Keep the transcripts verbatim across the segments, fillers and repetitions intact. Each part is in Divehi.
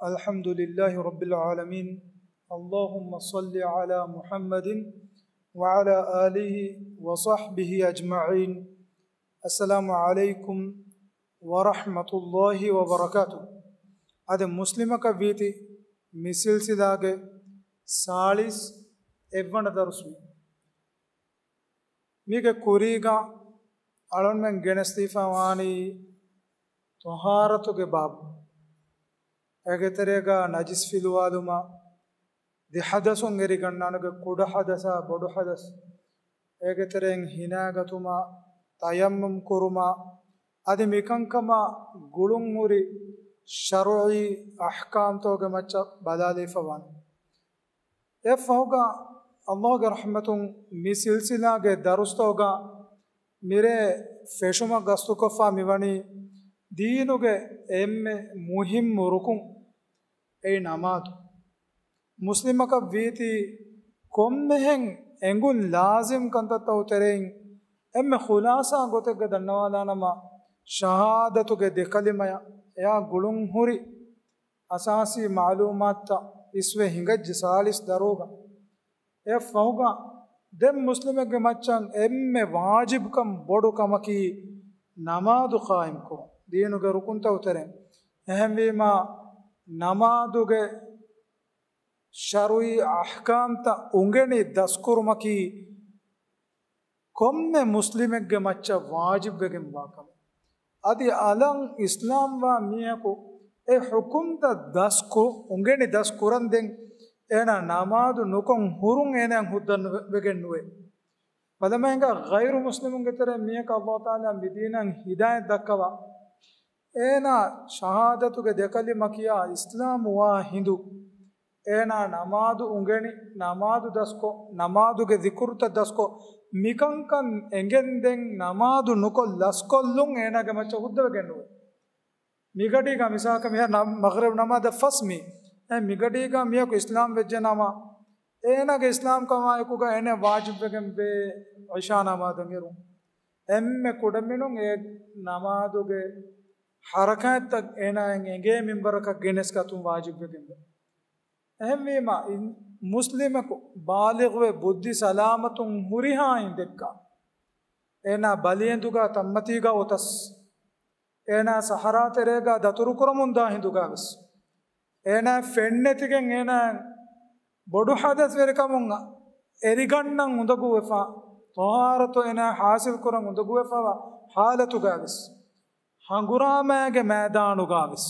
الحمد لله رب العالمين. اللهم صل على محمد وعلى آله وصحبه أجمعين. السلام عليكم ورحمة الله وبركاته. އަދި މުސްލިމަކަށް ވީތި މި ސިލްސިލާގެ ސާޅީސް އެއްވަނަ ދަރުސް މި. މީގެ ކުރީގަ އަޅުންމެން ގެނެސްދީފަ ވާނީ ޠަހާރަތުގެ ބާބު. އޭގެ ތެރޭގަ ނަޖިސް ފިލުވާލުމާ، ދެ ޙަދަސުން އެރިގަންނާނެގެ ކުޑަ ޙަދަސާ ބޮޑު ޙަދަސް، އޭގެ ތެރެއިން ހިނާގަތުމާ، ތަޔައްމުމް ކުރުމާ، އަދި މިކަންކަމާ ގުޅުން ހުރި ޝަރުޢީ އަޙްކާމްތަކުގެ މައްޗަށް ބަލާލައިފަ ވާނެ. އެއަށްފަހުގަ އައްލާހުގެ ރަޙްމަތުން މި ސިލްސިލާގެ ދަރުސްތަކުގަ މިރޭ ފެށުމަށް ގަސްތުކޮށްފަ މިވަނީ ދީނުގެ އެންމެ މުހިއްމު ރުކުން، އެއީ ނަމާދު. މުސްލިމަކަށް ވީތީ ކޮންމެހެން އެނގުން ލާޒިމް ކަންތައްތަކުގެ ތެރެއިން އެންމެ ޚުލާޞާ ގޮތެއްގަ ދަންނަވާލާނަމަ، ޝަހާދަތުގެ ދެ ކަލިމަޔަށް އެއާ ގުޅުން ހުރި އަސާސީ މަޢުލޫމާތުތައް އިސްވެ ހިނގައްޖެ ސާޅީސް ދަރުގަ. އެއަށްފަހުގަ ދެން މުސްލިމެއްގެ މައްޗަށް އެންމެ ވާޖިބުކަން ބޮޑު ކަމަކީ ނަމާދު ޤާއިމްކުރުން، ދީނުގެ ރުކުންތަކުގެ ތެރެއިން. އެހެންވީމާ، ނަމާދުގެ ޝަރުޢީ އަޙްކާމްތައް އުނގެނި ދަސްކުރުމަކީ ކޮންމެ މުސްލިމެއްގެ މައްޗަށް ވާޖިބްވެގެންވާ ކަމެއް. އަދި އަލަށް އިސްލާމްވާ މީހަކު އެ ޙުކުމްތައް ދަސްކު، އުނގެނި ދަސްކުރަންދެން އޭނާ ނަމާދު ނުކޮށް ހުރުން އޭނާއަށް ހުއްދަ ނުވެ-، ވެގެން ނުވޭ. ބަލަމާ ހިނގާ ޣައިރު މުސްލިމުންގެ ތެރޭ މީހަކަށް އައްލާހު ތަޢާލާ މި ދީނަށް ހިދާޔަތް ދައްކަވާ، އޭނާ ޝަހާދަތުގެ ދެ ކަލިމަ ކިޔާ އިސްލާމްވާ ހިނދު، އޭނާ ނަމާދު އުނގެނި، ނަމާދު ދަސްކޮށް، ނަމާދުގެ ޒިކުރުތައް ދަސްކޮށް، މިކަންކަން އެނގެންދެން ނަމާދު ނުކޮށް ލަސްކޮށްލުން އޭނާގެ މައްޗަށް ހުއްދަވެގެން ނުވޭ. މިގަޑީގަ މިސާލަކަށް މިހާރު ނަ-، މަޣްރިބް ނަމާދަށް ފަސް މީ. އެ މިގަޑީގަ މީހަކު އިސްލާމް ވެއްޖެ ނަމަ، އޭނާގެ އިސްލާމްކަމާއެކުގަ އޭނަ ވާޖިބްވެގެންވޭ ޢިޝާ ނަމާދަށް އެރުން. އެންމެ ކުޑަމިނުން އެ ނަމާދުގެ ޙަރަކާތްތައް އޭނާއަށް އެނގޭ މިންވަރަކަށް ގެނެސްގަތުން ވާޖިބްވެގެންވޭ. އެހެންވީމާ، އިން-، މުސްލިމަކު ބާލިޣުވެ ބުއްދި ސަލާމަތުން ހުރިހާ އިނދެއްގަ، އޭނާ ބަލިއެނދުގަ ތައްމަތީގަ އޮތަސް، އޭނާ ސަހަރާ ތެރޭގަ ދަތުރުކުރަމުންދާ ހިނދުގަ ވެސް، އޭނާ ފެންނެތިގެން އޭނާ ބޮޑު ޙަދަސްވެރިކަމުން އެރިގަންނަން އުނދަގޫވެފަ، ޠަހާރަތު އޭނާ ޙާޞިލްކުރަން އުނދަގޫވެފަވާ ޙާލަތުގަ ވެސް، ހަނގުރާމައިގެ މައިދާނުގަ ވެސް،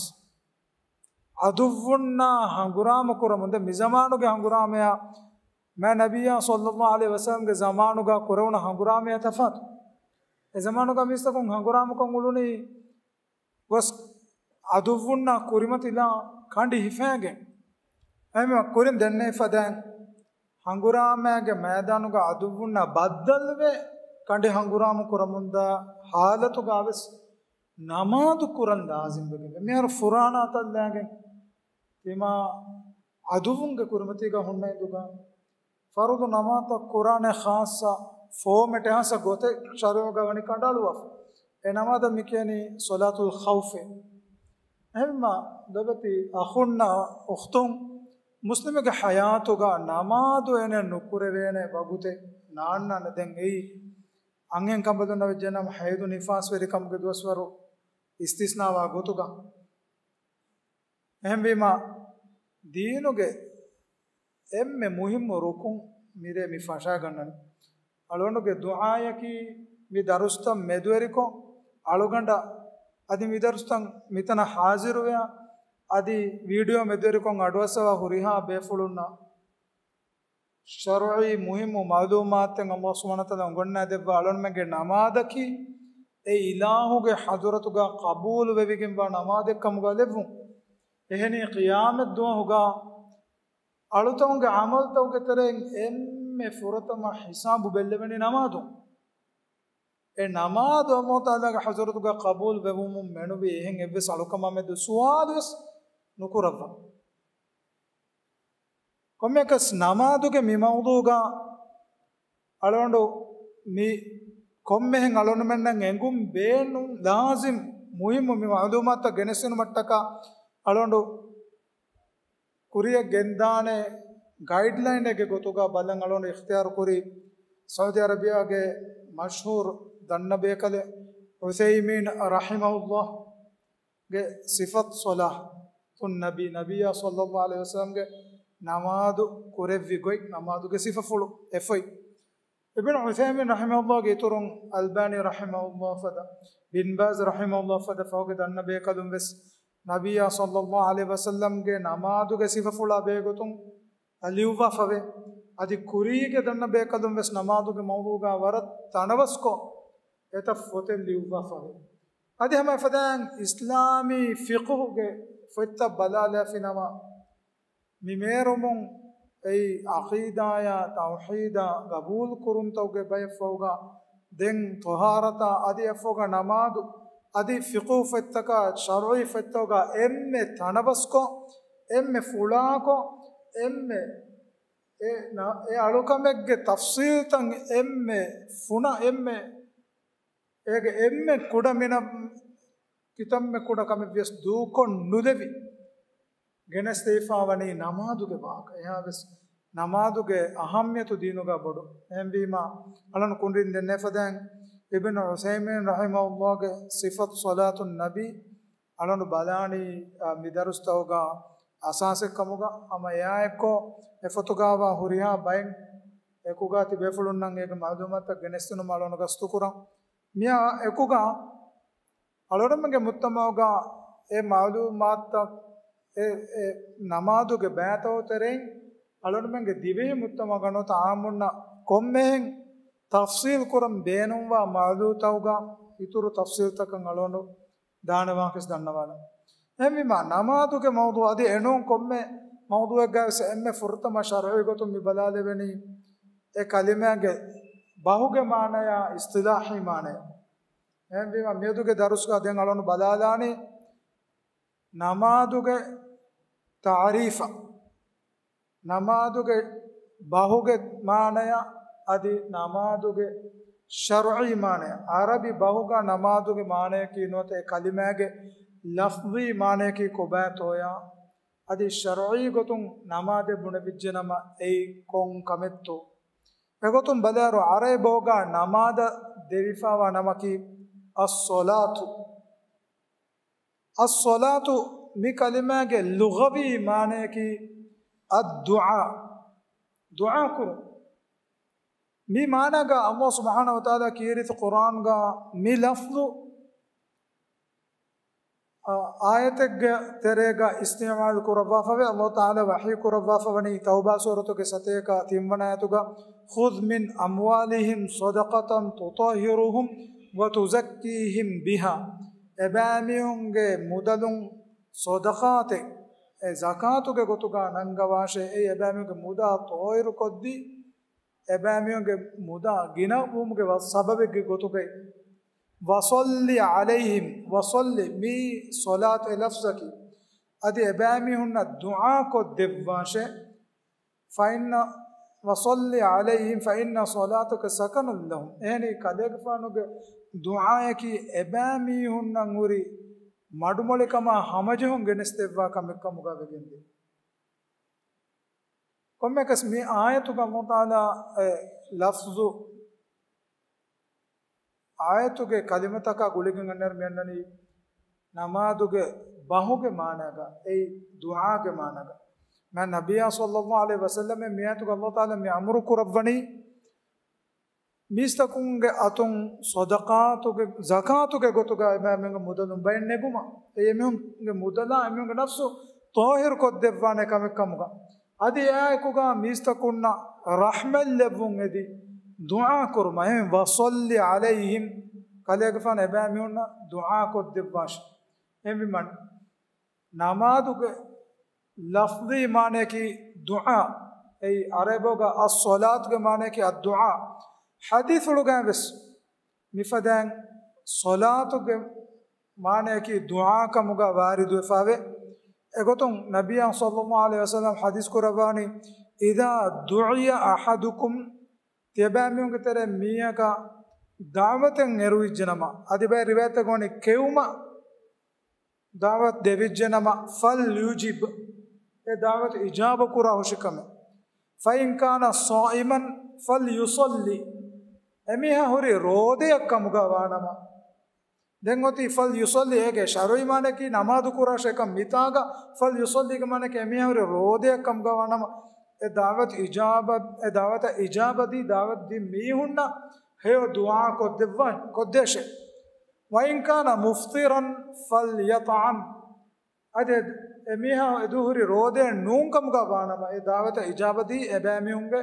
ޢަދުއްވުންނާ ހަނގުރާމަ ކުރަމުން. ދެން މި ޒަމާނުގެ ހަނގުރާމަޔާ މާތް ނަބިއްޔާ ޞައްލައްލާހު ޢަލައިހި ވަސައްލަމްގެ ޒަމާނުގަ ކުރެވުނު ހަނގުރާމަޔާ ތަފާތު. އެ ޒަމާނުގަ މީސްތަކުން ހަނގުރާމަކޮށް އުޅުނީ ގޮސް ޢަދުއްވުންނާ ކުރިމަތިލާ ކަނޑި ހިފައިގެން. އެހެންވީމަ ކުރިން ދެންނެވި ފަދައިން ހަނގުރާމައިގެ މައިދާނުގަ ޢަދުއްވުންނާ ބައްދަލުވެ ކަނޑި ހަނގުރާމަ ކުރަމުންދާ ޙާލަތުގަ ވެސް ނަމާދު ކުރަން ލާޒިމްވެގެން. މިހާރު ފުރާނާ ތައްލައިގެން ތިމާ ޢަދުއްވުންގެ ކުރިމަތީގަ ހުންނަ އިނދުގަ ފަރުޟު ނަމާދުތައް ކުރާނެ ޚާއްޞަ ފޯމެޓެއް، ޚާއްޞަ ގޮތެއް ޝަރުޢުގަ ވަނީ ކަނޑައަޅުވާފަ. އެ ނަމާދަށް މި ކިޔަނީ ޞަލާތުލް ޚައުފޭ. އެހެންވީމަ ލޮބުވެތި އަޚުންނާ އުޚްތުން، މުސްލިމެއްގެ ޙަޔާތުގަ ނަމާދު އޭނަ ނުކުރެވޭނެ ވަގުތެއް ނާންނާނެ. ދެން އެއީ އަންހެން ކަނބަލުންނަށް ވެއްޖެނަމަ ޙައިޟު ނިފާސް ވެރިކަމުގެ ދުވަސްވަރު އިސްތިސްނާވާ ގޮތުގަ. އެހެންވީމަ، ދީނުގެ އެންމެ މުހިއްމު ރުކުން މިރޭ މި ފަށާގަންނަނީ. އަޅުގަނޑުގެ ދުޢާޔަކީ މި ދަރުސްތައް މެދުވެރިކޮށް، އަޅުގަނޑަށް އަދި މި ދަރުސްތައް މިތަނަށް ޙާޟިރުވެޔާ، އަދި ވީޑިއޯ މެދުވެރިކޮށް އަޑުއައްސަވާ ހުރިހާ ބޭފުޅުންނަށް ޝަރުޢީ މުހިއްމު މަޢުލޫމާތެއް އައްލާހު ސުބްޙާނަހު ވަތަޢާލާ އުނގަންނާދެއްވާ އަޅުގަނޑުމެންގެ ނަމާދަކީ، އެ އިލާހުގެ ޙަޟުރަތުގަ ޤަބޫލު ވެވިގެންވާ ނަމާދެއްކަމުގަ ލެއްވުން. އެހެނީ، ޤިޔާމަތް ދުވަހުގަ އަޅުތަކުންގެ ޢަމަލުތަކުގެ ތެރެއިން އެންމެ ފުރަތަމަ ޙިސާބު ބެއްލެވެނީ ނަމާދުން. އެ ނަމާދު އައްލާހު ތަޢާލާގެ ޙަޟުރަތުގަ ޤަބޫލު ވެވުމުން މެނުވީ އެހެން އެއްވެސް އަޅުކަމާ މެދު ސުވާލުވެސް ނުކުރައްވާ. ކޮންމެއަކަސް ނަމާދުގެ މި މައުޟޫޢުގަ އަޅުގަނޑު މި ކޮންމެހެން އަޅުގަނޑުމެންނަށް އެނގުން ބޭނުން ލާޒިމް މުހިއްމު މި މަޢުލޫމާތުތައް ގެނެސްދިނުމަށްޓަކާ އަޅުގަނޑު ކުރިއަށް ގެންދާނެ ގައިޑްލައިނެއްގެ ގޮތުގަ ބަލަން އަޅުގަނޑު އިޚްތިޔާރު ކުރީ ސައުދީ އަރަބިޔާގެ މަޝްހޫރު ދަންނަ ބޭކަލެއް ޢުޘައިމީން ރަޙިމަހުﷲ ގެ ސިފަތު ޞަލާތުން ނަބީ، ނަބިއްޔާ ޞައްލަﷲ ޢަލައިހި ވަސައްލަމްގެ ނަމާދު ކުރެއްވި ގޮތް، ނަމާދުގެ ސިފަފުޅު އެފޮތް. އިބްނު ޢުޘައިމީން ރަޙިމަހުﷲގެ އިތުރުން އަލްބާނީ ރަޙިމަހުﷲ ފަދަ، ބިން ބާޒް ރަޙިމަހުﷲ ފަދަ ފަހުގެ ދަންނަ ބޭކަލުން ވެސް ނަބިއްޔާ ޞައްލަﷲ ޢަލައިހި ވަސައްލަމްގެ ނަމާދުގެ ސިފަފުޅާ ބެހޭގޮތުން ލިޔުއްވާފަވޭ. އަދި ކުރީގެ ދަންނަ ބޭކަލުން ވެސް ނަމާދުގެ މައުޟޫޢުގަ ވަރަށް ތަނަވަސްކޮށް އެތައް ފޮތެއް ލިޔުއްވާފަވޭ. އަދި ހަމަ އެފަދައިން އިސްލާމީ ފިޤުހުގެ ފޮތްތައް ބަލާލާފިނަމަ، މި މޭރުމުން އެއީ ޢަޤީދާޔާ ތައުޙީދާ ގަބޫލު ކުރުންތަކުގެ ބައެއްފަހުގަ، ދެން ޠަހާރަތާ އަދި އެފަހުގަ ނަމާދު އަދި ފިޤުހު ފޮތްތަކާ ޝަރުޢީ ފޮތްތަކުގަ އެންމެ ތަނަވަސްކޮށް، އެންމެ ފުޅާކޮށް، އެންމެ އެ ނަ-، އެ އަޅުކަމެއްގެ ތަފްޞީލްތައް އެންމެ ފުނަ، އެންމެ އޭގެ އެންމެ ކުޑަ މިނަ ކިތަންމެ ކުޑަ ކަމެއް ވިޔަސް ދޫކޮށް ނުލެވި ގެނެސްދެވިފާވަނީ ނަމާދުގެ ވާހަކަ. އެހާވެސް ނަމާދުގެ އަހައްމިޔަތު ދީނުގަ ބޮޑު. އެހެންވީމާ، އަޅަން ކުނޑިން ދެންނެފަދައިން އިބްނު ޢުޘައިމީން ރަޙިމަހުﷲގެ ސިފަތު ޞަލާތުން ނަބީ އަޅަން ބަލާނީ، އާ، މި ދަރުސްތަކުގަ އަސާސެއް ކަމުގަ ހަމަ އެއާއެއްކޮށް އެފޮތުގަވާ ހުރިހާ ބައެއް އެކުގަ ތިބޭފުޅުންނަށް އޭގެ މަޢުލޫމާތުތައް ގެނެސްދިނުމަށް އަޅަން ގަސްތުކުރަން. މިއާ އެކުގަ އަޅުގަނޑުމެންގެ މުޖްތަމަޢުގަ އެ މަޢުލޫމާތުތައް އެ، އެ ނަމާދުގެ ބައިތައް ތެރެއިން އަޅުގަނޑުމެންގެ ދިވެހި މުޖްތަމަޢުގަ ނުވަތަ އާއްމުންނަށް ކޮންމެހެން ތަފްޞީލް ކުރަން ބޭނުންވާ މައުޟޫޢުތަކުގަ އިތުރު ތަފްޞީލްތަކަށް އަޅުގަނޑު ދާނެ ވާހަކަވެސް ދަންނަވާލަން. އެހެންވީމާ، ނަމާދުގެ މައުޟޫޢު އަދި އެނޫން ކޮންމެ މައުޟޫޢެއްގަވެސް އެންމެ ފުރަތަމަ ޝަރުޢީ ގޮތުން މި ބަލާލެވެނީ އެ ކަލިމާގެ ބަހުގެ މާނަޔާ އިޞްޠިލާޙީ މާނަޔާ. އެހެންވީމާ، މިއަދުގެ ދަރުސްގަ ދެން އަޅުގަނޑު ބަލާލާނީ ނަމާދުގެ ތަޢުރީފަށް. ނަމާދުގެ ބަހުގެ މާނަޔަށް އަދި ނަމާދުގެ ޝަރުޢީ މާނަޔަށް. ޢަރަބި ބަހުގަ ނަމާދުގެ މާނަޔަކީ ނުވަތަ އެ ކަލިމާގެ ލަފްޒީ މާނަޔަކީ ކޮބާތޯޔާ؟ އަދި ޝަރުޢީ ގޮތުން ނަމާދެއް ބުނެވިއްޖެ ނަމަ އެއީ ކޮން ކަމެއްތޯ؟ އެގޮތުން ބަލާއިރު، ޢަރަބި ބަހުގަ ނަމާދަށް ދެވިފާވާ ނަމަކީ އައްޞަލާތު. އައްޞަލާތު މި ކަލިމާގެ ލުޣަވީ މާނަޔަކީ އައްދުޢާ، ދުޢާ ކުރުން. މި މާނަގަ ﷲ ސުބްޙާނަހޫ ވަތަޢާލާ ކީރިތި ޤުރްއާންގަ މި ލަފްޒު، އާ، އާޔަތެއްގެ ތެރޭގަ އިސްތިޢުމާލު ކުރައްވާފަވޭ. ﷲ ތަޢާލާ ވަޙީ ކުރައްވާފަވަނީ ތައުބާ ސޫރަތުގެ ސަތޭކަ ތިންވަނަ އާޔަތުގަ، "خذ من أموالهم صدقة تطهرهم وتزكيهم بها." އެބައިމީހުންގެ މުދަލުން ޞަދަޤާތެއް، އެ ޒަކާތުގެ ގޮތުގަ ނަންގަވާށޭ. އެ އެބައިމީހުންގެ މުދާ ޠާހިރުކޮށްދީ، އެބައިމީހުންގެ މުދާ ގިނަވުމުގެ ސަބަބެއްގެ ގޮތުގައި. "وصل عليهم" وصل، މީ ޞަލާތު އެ ލަފްޒަކީ. އަދި އެބައިމީހުންނަށް ދުޢާކޮށްދެއްވާށޭ. "فإن، وصل عليهم فإن صلاتك سكن لهم." އެހެނީ ކަލޭގެފާނުގެ ދުޢާޔަކީ އެބައިމީހުންނަށް ހުރި މަޑުމޮޅިކަމާ ހަމަޖެހުން ގެނެސްދެއްވާ ކަމެއްކަމުގަ ވެގެންދޭ. ކޮންމެއަކަސް މި އާޔަތުގަ ﷲ ތަޢާލާ އެ ލަފްޒު އާޔަތުގެ ކަލިމަތަކާ ގުޅިގެން އަންނައިރު މި އަންނަނީ ނަމާދުގެ ބަހުގެ މާނައިގަ، އެއީ ދުޢާގެ މާނައިގަ. މާ ނަބިއްޔާ ޞައްލަﷲ ޢަލައިހި ވަސައްލަމަ މި އާޔަތުގަ ﷲ ތަޢާލާ މި އަމުރު ކުރައްވަނީ، މީސްތަކުންގެ އަތުން ޞަދަޤާތުގެ، ޒަކާތުގެ ގޮތުގަ އެމީހުންގެ މުދަލުން ބައެއް ނެގުމަށް، އެ އެމީހުންގެ މުދަލާ އެމީހުންގެ ނަފްސު ޠާހިރު ކޮށްދެއްވާނެ ކަމެއް ކަމުގަ. އަދި އެއާއެކުގަ މީސްތަކުންނަށް ރަޙްމަތް ލެއްވުން އެދި، ދުޢާ ކުރުމަށް. އެހެން، "وصل عليهم"، ކަލޭގެފާނު އެބައިމީހުންނަށް ދުޢާ ކޮށްދެއްވާށި. އެހެންވީމަ، ނަމާދުގެ ލަފްޒީ މާނަޔަކީ ދުޢާ. އެއީ ޢަރަބި ބަހުގަ އައްޞަލާތުގެ މާނަޔަކީ އައްދުޢާ. ޙަދީޘްފުޅުގައި ވެސް މިފަދައިން ޞަލާތުގެ މާނަޔަކީ ދުޢާ ކަމުގަ ވާރިދުވެފަވޭ. އެގޮތުން ނަބިއްޔާ ޞައްލަﷲ ޢަލައިހި ވަސައްލަމަ ޙަދީޘް ކުރައްވާނީ، "إذا دعي أحدكم"، ތިޔަބައިމީހުންގެ ތެރެއިން މީހަކަށް ދަޢުވަތެއް އެރުވިއްޖެނަމަ، އަދި ބައެއް ރިވާޔަތްތަކުގަ ވަނީ ކެއުމަށް ދަޢުވަތު ދެވިއްޖެނަމަ، "فليجب"، އެ ދަޢުވަތު އިޖާބަ ކުރާ ހުށިކަމެއް. فإن كان صائما فليصل. އެމީހާ ހުރީ ރޯދައަށް ކަމުގަ ވާނަމަ، ދެން އޮތީ فليصل، އޭގެ ޝަރުޢީ މާނައަކީ ނަމާދު ކުރާށޭ ކަން. މިތާގަ فليصل ގެ މާނައަކީ އެމީހާ ހުރީ ރޯދައަށް ކަމުގަ ވާނަމަ، އެ ދަޢުވަތު އިޖާބަ، އެ ދަޢުވަތަށް އިޖާބަ ދީ، ދަޢުވަތު ދިން މީހުންނަށް ހެޔޮ ދުޢާ ކޮށްދެއްވާ، ކޮށްދޭށޭ. وإن كان مفطرا فليطعم. އަދި އެ މީހާ އެދުވަހު ހުރީ ރޯދައެއް ނޫން ކަމުގަ ވާނަމަ، އެ ދަޢުވަތަށް އިޖާބަ ދީ އެބައިމީހުންގެ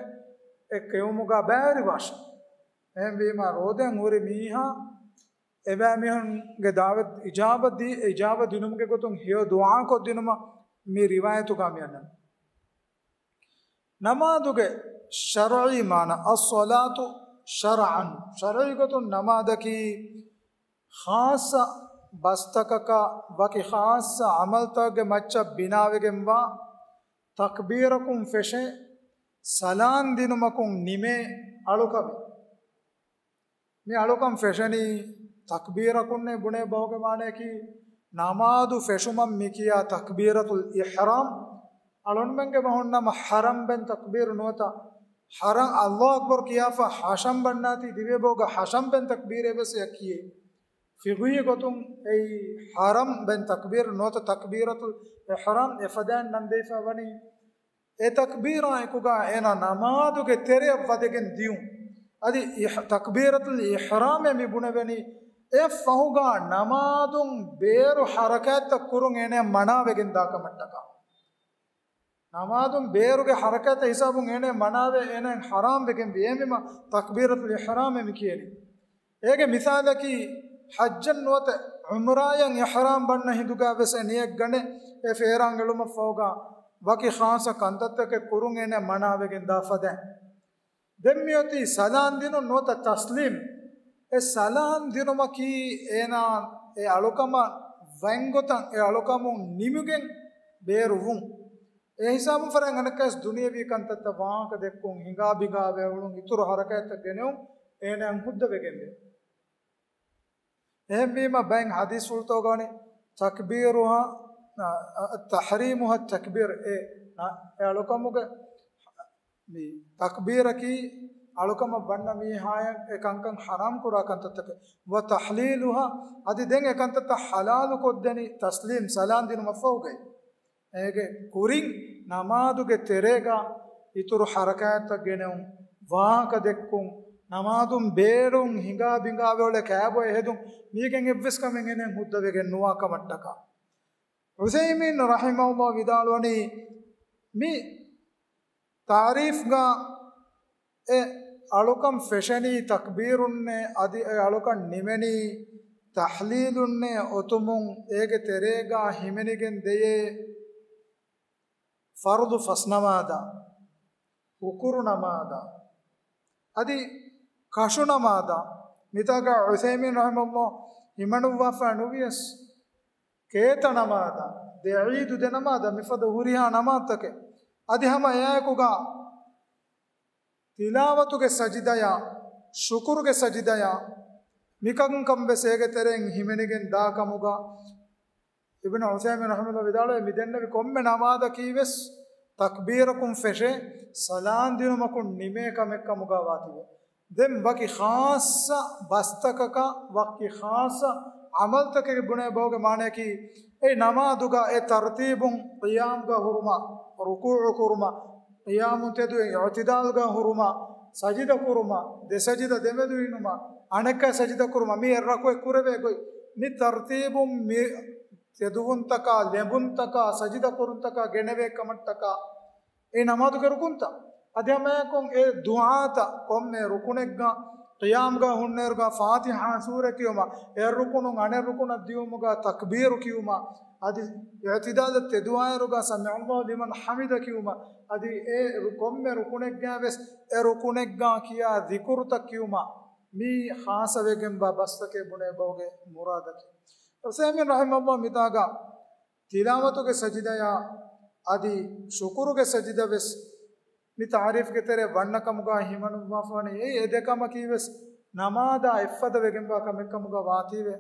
އެ ކެއުމުގަ ބައިވެރިވާށޭ. އެހެންވީމަ، ރޯދައިން ހުރި މީހާ އެބައިމީހުންގެ ދަޢުވަތު އިޖާބަ ދީ، އެ އިޖާބަ ދިނުމުގެ ގޮތުން ހެޔޮ ދުޢާ ކޮށްދިނުމަށް މި ރިވާޔަތުގަ މި އަންނަނީ. ނަމާދުގެ ޝަރުޢީ މާނަ، الصلاة شرعا، ޝަރުޢީ ގޮތުން ނަމާދަކީ ޚާއްޞަ ބަސްތަކަކާ ވަކި ޚާއްޞަ ޢަމަލްތަކެއްގެ މައްޗަށް ބިނާވެގެންވާ، ތަކްބީރަކުން ފެށޭ، ސަލާން ދިނުމަކުން ނިމޭ އަޅުކަމެއް. މި އަޅުކަން ފެށެނީ ތަކްބީރަކުންނޭ ބުނޭ ބަހުގެ މާނައަކީ، ނަމާދު ފެށުމަށް މި ކިޔާ ތަކްބީރަތުލް އިޙްރާމް. އަޅުންމެންގެ ބަހުންނަމަ ޙަރަމް ބެން ތަކްބީރު ނުވަތަ، ޙަރަމް، ﷲ އަކްބަރު ކިޔާފަ ޙަޝަމް ބަންނާތީ ދިވެހި ބަހުގަ ޙަޝަމް ބެން ތަކްބީރޭ ވެސް އެއަށް ކިޔޭ. ފިޤުހީ ގޮތުން އެއީ ޙަރަމް ބެން ތަކްބީރު ނުވަތަ ތަކްބީރަތުލް އިޙްރާމް އެފަދައިން ނަން ދެވިފަ ވަނީ. އެ ތަކްބީރާ އެކުގަ އޭނާ ނަމާދުގެ ތެރެއަށް ވަދެގެން ދިޔުން. އަދި އިޙް-، ތަކްބީރަތުލް އިޙްރާމޭ މި ބުނެވެނީ، އެއަށް ފަހުގަ ނަމާދުން ބޭރު ޙަރަކާތްތައް ކުރުން އޭނައަށް މަނާވެގެން ދާ ކަމަށްޓަކާ. ނަމާދުން ބޭރުގެ ޙަރަކާތްތައް ހިސާބުން އޭނައަށް މަނާވެ، އޭނައަށް ޙަރާމް ވެގެން ވި. އެހެންވީމަ ތަކްބީރަތުލް އިޙްރާމޭ މި ކިޔެނީ. އޭގެ މިސާލަކީ، ޙައްޖަށް ނުވަތަ ޢުމްރާއަށް އިޙްރާމް ބަންނަ ހިނދުގަ ވެސް އެ ނިޔަތް ގަނެ، އެ ފޭރާން އެޅުމަށްފަހުގަ ވަކި ޚާއްޞަ ކަންތައްތަކެއް ކުރުން އޭނަ މަނާވެގެން ދާ ފަދައިން. ދެން މިއޮތީ ސަލާން ދިނުން ނުވަތަ ތަސްލީމް. އެ ސަލާން ދިނުމަކީ އޭނާ އެ އަޅުކަމަށް ވަންގޮތަށް އެ އަޅުކަމުން ނިމިގެން ބޭރުވުން. އެ ހިސާބުން ފަރާތް އަނެއްކާވެސް ދުނިޔަވީ ކަންތައްތައް ވާހަކަ ދެއްކުން، ހިނގާ ބިނގާވެ އުޅުން، އިތުރު ޙަރަކާތްތައް ގެނެވުން އޭނައަށް ހުއްދަވެގެންވޭ. އެހެންވީމަ ބައެއް ޙަދީޘްފުޅުތަކުގަ ވަނީ، ތަކްބީރުހާ، އަ، އަ، ތަޙްރީމުހާ ތަކްބީރު، އެ، އެ އަޅުކަމުގެ މި ތަކްބީރަކީ އަޅުކަމަށް ވަންނަ މީހާޔަށް އެ ކަންކަން ޙަރާމް ކުރާ ކަންތައްތަކެއް. ވަ ތަޙްލީލުހާ، އަދި ދެން އެ ކަންތައްތައް ޙަލާލު ކޮށްދެނީ ތަސްލީމް، ސަލާން ދިނުމަށްފަހުގައި. އޭގެ ކުރިން ނަމާދުގެ ތެރޭގަ އިތުރު ޙަރަކާތްތައް ގެނެވުން، ވާހަކަ ދެއްކުން، ނަމާދުން ބޭރުން ހިނގާ ބިނގާވެ އުޅެ ކާބޮއެ ހެދުން، މީގެން އެއްވެސް ކަމެއް އޭނައަށް ހުއްދަވެގެން ނުވާ ކަމަށްޓަކާ. ޢުސައިމީން ރަޙިމަހުﷲ ވިދާޅުވަނީ، މި ތަޢުރީފްގަ އެ އަޅުކަން ފެށެނީ ތަކްބީރުންނޭ، އަދި އެ އަޅުކަން ނިމެނީ ތަޙްލީލުންނޭ އޮތުމުން، އޭގެ ތެރޭގަ ހިމެނިގެން ދެޔޭ ފަރުޟު ފަސް ނަމާދާ، ހުކުރު ނަމާދާ، އަދި ކަށު ނަމާދާ. މިތާގަ ޢުސައިމީން ރަޙިމަހުﷲ ހިމަނުއްވާފަ ނުވިޔަސް، ކޭތަ ނަމާދާ، ދެ ޢީދު ދެ ނަމާދާ، މިފަދަ ހުރިހާ ނަމާދުތަކެއް. އަދި ހަމަ އެއާއެކުގަ ތިލާވަތުގެ ސަޖިދަޔާ، ޝުކުރުގެ ސަޖިދަޔާ، މިކަންކަން ވެސް އޭގެ ތެރެއިން ހިމެނިގެން ދާ ކަމުގަ، އިބްނު ޢުސައިމީން ރަޙިމަހުﷲ ވިދާޅުވޭ، މި ދެންނެވި ކޮންމެ ނަމާދަކީ ވެސް ތަކްބީރަކުން ފެށޭ، ސަލާން ދިނުމަކުން ނިމޭ ކަމެއް ކަމުގަ ވާތީވެ. ދެން ވަކި ޚާއްޞަ ބަސްތަކަކާ، ވަކި ޚާއްޞަ ޢަމަލްތަކެއް ބުނޭ ބަހުގެ މާނައަކީ، އެ ނަމާދުގަ އެ ތަރުތީބުން ޤިޔާމްގަ ހުރުމަށް، ރުކޫޢު ކުރުމަށް، ޤިޔާމުން ތެދުވެ އިޢުތިދާލްގަ ހުރުމަށް، ސަޖިދަ ކުރުމަށް، ދެ ސަޖިދަ ދެމެދު އިނުމަށް، އަނެއްކާ ސަޖިދަ ކުރުމަށް، މި އެއް ރަކުޢަތް ކުރެވޭ ގޮތް، މި ތަރުތީބުން މި ތެދުވުންތަކާ، ލެނބުންތަކާ، ސަޖިދަ ކުރުންތަކާ ގެނެވޭ ކަމަށްޓަކާ، އެ ނަމާދުގެ ރުކުންތައް. އަދި ހަމައެކުން އެ ދުޢާތައް ކޮންމެ ރުކުނެއްގަ، ޤިޔާމްގަ ހުންނައިރުގަ ފާތިޙާ ސޫރަ ކިޔުމަށް، އެއް ރުކުނުން އަނެއް ރުކުނަށް ދިޔުމުގަ ތަކްބީރު ކިޔުމަށް، އަދި އިޢުތިދާލަށް ތެދުވާއިރުގަ سمع الله لمن حمده ކިޔުމަށް، އަދި އެ ރު-، ކޮންމެ ރުކުނެއްގައި ވެސް އެ ރުކުނެއްގަ ކިޔާ ޛިކުރުތައް ކިޔުމަށް، މީ ޚާއްޞަވެގެންވާ ބަސްތަކެއް ބުނޭ ބަހުގެ މުރާދަކީ. ޢުސައިމީން ރަޙިމަހުﷲ މިތާގަ ތިލާވަތުގެ ސަޖިދަޔާ އަދި ޝުކުރުގެ ސަޖިދަ ވެސް މި ތަޢުރީފްގެ ތެރޭ ވަންނަ ކަމުގަ ހިމަނުއްވާފަވަނީ، އެއީ އެ ދެ ކަމަކީ ވެސް ނަމާދާ އެއްފަދަ ވެގެންވާ ކަމެއް ކަމުގަ ވާތީވެ.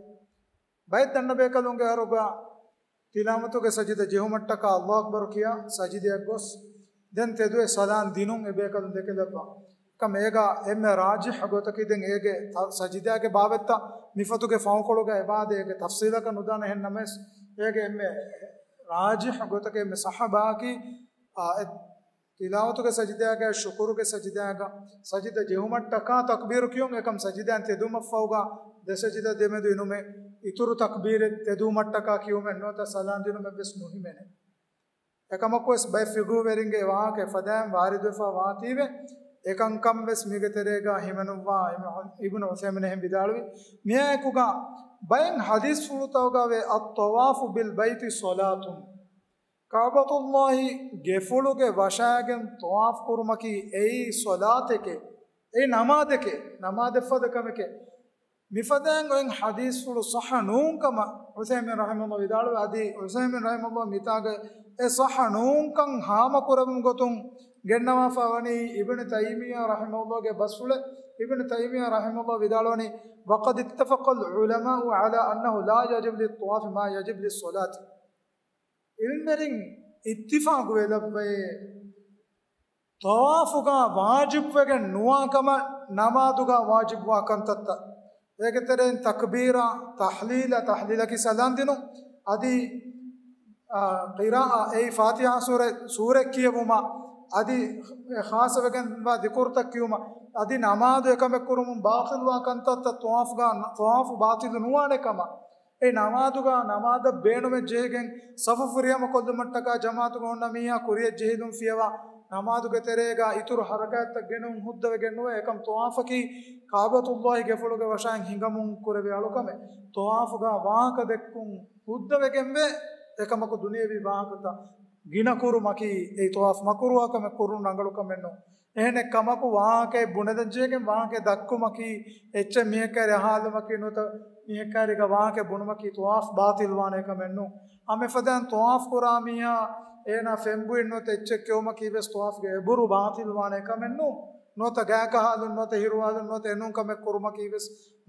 ބައެއް ދަންނަބޭކަލުންގެ އަރުގަ ތިލާވަތުގެ ސަޖިދަ ޖެހުމަށްޓަކާ އައްލާހު އަކްބަރު ކިޔާ ސަޖިދައަށް ގޮސް، ދެން ތެދުވެ ސަލާން ދިނުން އެބޭކަލުން ދެކެލައްވާ. ކަމަށް އޭގަ އެންމެ ރާޖިޙް ގޮތަކީ ދެން އޭގެ ތަ-، ސަޖިދާގެ ބާވަތްތައް މިފޮތުގެ ފަހުކޮޅުގަ އެބާދޭ އޭގެ ތަފްސީލަކަށް ނުދާނެ. އެހެން ނަމަވެސް އޭގެ އެންމެ ރާޖިޙް ގޮތަކީ އެންމެ ޞައްޙަ ބާކީ، އާ، އެ ތިލާވަތުގެ ސަޖިދާގަ، ޝުކުރުގެ ސަޖިދާގަ، ސަޖިދަ ޖެހުމަށްޓަކާ ތަކްބީރު ކިޔުން، އެކަމް ސަޖިދާއިން ތެދުވުމަށްފަހުގަ ދެ ސަޖިދަ ދެމެދު އިނުމެއް، އިތުރު ތަކްބީރެއް ތެދުވުމަށްޓަކާ ކިޔުމެއް ނުވަތަ ސަލާން ދިނުމެއް ވެސް ނުހިމެނޭ. އެކަމަކުވެސް ބައެއް ފިޤުހުވެރިންގެ ވާހަކަ އެފަދައިން ވާރިދުވެފަ ވާތީވެ، އެކަންކަން ވެސް މީގެ ތެރޭގަ ހިމެނުއްވާ އިބްނު، އިބްނު ޢުޘައިމީން އެހެން ވިދާޅުވި. މިއާއެކުގަ ބައެއް ޙަދީޘްފުޅުތަކުގަ ވޭ، الطواف بالبيت صلاة. ކަޢުބަތުﷲ ގެފުޅުގެ ވަށާގެން ޠަވާފު ކުރުމަކީ އެއީ ޞަލާތެކޭ، އެއީ ނަމާދެކޭ، ނަމާދެއްފަދަ ކަމެކޭ. މިފަދައިން އޮތް ޙަދީޘްފުޅު ޞައްޙަ ނޫން ކަމަށް ޢުޘައިމީން ރަޙިމަހުﷲ ވިދާޅުވި. އަދި ޢުޘައިމީން ރަޙިމަހުﷲ މިތާގަ އެ ޞައްޙަ ނޫންކަން ހާމަކުރެވުން ގޮތުން ގެންނަވާފަ ވަނީ އިބްނު ތައިމިއްޔާ ރަޙިމަހުﷲގެ ބަސްފުޅެއް. އިބްނު ތައިމިއްޔާ ރަޙިމަހުﷲ ވިދާޅުވަނީ، وقد اتفق العلماء على أنه لا يجب للطواف ما يجب للصلاة. ޢިލްމުވެރިން އިއްތިފާޤު ވެލައްވައޭ، ޠަވާފުގަ ވާޖިބުވެގެން ނުވާ ކަމަށް ނަމާދުގަ ވާޖިބުވާ ކަންތައްތައް. އޭގެ ތެރެއިން ތަކްބީރާ، ތަޙްލީލާ، ތަޙްލީލަކީ ސަލާން ދިނުން، އަދި، އާ، ޤިރާއާ، އެއީ ފާތިޙާ ސޫރަ، ސޫރަ ކިޔެވުމާ، އަދި ޚާއްޞަވެގެންވާ ޛިކުރުތައް ކިޔުމަށް، އަދި ނަމާދު އެކަމެއް ކުރުމުން ބާޠިލްވާ ކަންތައްތައް ޠަވާފުގަ، ޠަވާފު ބާޠިލު ނުވާނެ ކަމަށް. އެ ނަމާދުގަ ނަމާދަށް ބޭނުމެއް ޖެހިގެން ޞަފު ފުރިހަމަ ކޮށްލުމަށްޓަކާ ޖަމާޢަތުގަ ހުންނަ މީހާ ކުރިއަށް ޖެހިލުން ފިޔަވާ، ނަމާދުގެ ތެރޭގަ އިތުރު ޙަރަކާތްތައް ގެނެވުން ހުއްދަވެގެން ނުވޭ. އެކަމް ޠަވާފަކީ ކަޢުބަތުﷲ ގެފުޅުގެ ވަށާއިން ހިނގަމުން ކުރެވޭ އަޅުކަމެއް. ޠަވާފުގަ ވާހަކަ ދެއްކުން ހުއްދަވެގެންވޭ. އެކަމަކު ދުނިޔެވީ ވާހަކަތައް ގިނަ ކުރުމަކީ އެއީ ޠަވާފު މަކުރޫހާ ކަމެއް، ކުރުން ރަނގަޅު ކަމެއް ނޫން. އެހެނެއް ކަމަކު ވާހަކައެއް ބުނެދޭން ޖެހިގެން ވާހަކައެއް ދައްކުމަކީ އެއްޗެއް މީހެއްކާރި އަހާލުމަކީ ނުވަތަ މީހެއްކާރީގަ ވާހަކައެއް ބުނުމަކީ ޠަވާފު ބާޠިލްވާނޭ ކަމެއް ނޫން. ހަމަ އެފަދައިން ޠަވާފު ކުރާ މީހާ އޭނާ ފެންބުއިން ނުވަތަ އެއްޗެއް ކެއުމަކީ ވެސް ޠަވާފުގެ އެބުރު ބާޠިލްވާނޭ ކަމެއް ނޫން. ނުވަތަ ގާތް ކަހާލުން ނުވަތަ ހިރުވާލުން ނުވަތަ އެނޫން ކަމެއް ކުރުމަކީ ވެސް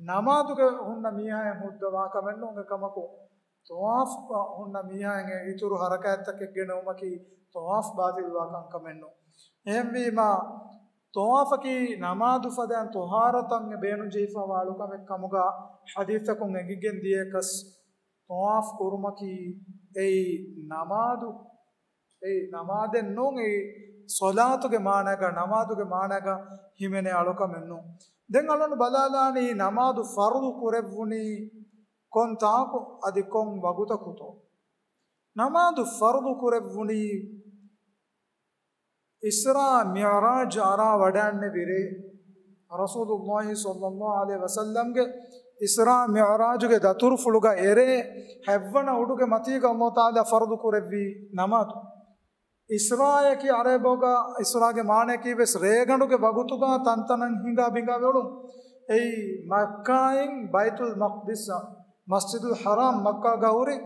ނަމާދުގަ ހުންނަ މީހާއެއް ހުއްދަވާ ކަމެއް ނޫން. އެކަމަކު ޠަވާފުގަ ހުންނަ މީހާއަށް އިތުރު ޙަރަކާތްތަކެއް ގެނެވުމަކީ ޠަވާފު ބާޠިލްވާ ކަންކަމެއް ނޫން. އެހެންވީމާ، ޠަވާފަކީ ނަމާދު ފަދައިން ޠަހާރަތަށް ބޭނުން ޖެހިފަވާ އަޅުކަމެއް ކަމުގަ ޙަދީޘްތަކުން އެނގިގެން ދިޔައިކަސް، ޠަވާފު ކުރުމަކީ އެއީ ނަމާދު، އެއީ ނަމާދެއް ނޫން، އެއީ ޞަލާތުގެ މާނައިގަ، ނަމާދުގެ މާނައިގަ ހިމެނޭ އަޅުކަމެއް ނޫން. ދެން އަޅުން ބަލާލާނީ ނަމާދު ފަރުޟު ކުރެއްވުނީ ކޮން ތާކު އަދި ކޮން ވަގުތަކުތޯ؟ ނަމާދު ފަރުޟު ކުރެއްވުނީ އިސްރާ މިޢުރާޖު އަރާ ވަޑައިންނެވި ރޭ، ރަސޫލުﷲ ޞައްލަﷲ ޢަލައިހި ވަސައްލަމްގެ އިސްރާ މިޢުރާޖުގެ ދަތުރުފުޅުގަ އެރޭ ހަތްވަނަ އުޑުގެ މަތީގަ ﷲ ތަޢާލާ ފަރުޟު ކުރެއްވި ނަމާދު. އިސްރާއަކީ ޢަރަބި ބަހުގަ އިސްރާގެ މާނައަކީ ވެސް ރޭގަނޑުގެ ވަގުތުގަ ތަންތަނަށް ހިނގާ ބިނގާ އުޅުން. އެއީ މައްކާއިން ބައިތުލް މަޤްދިސްއަށް، މަސްޖިދުލް ޙަރާމް މައްކާގަ ހުރި،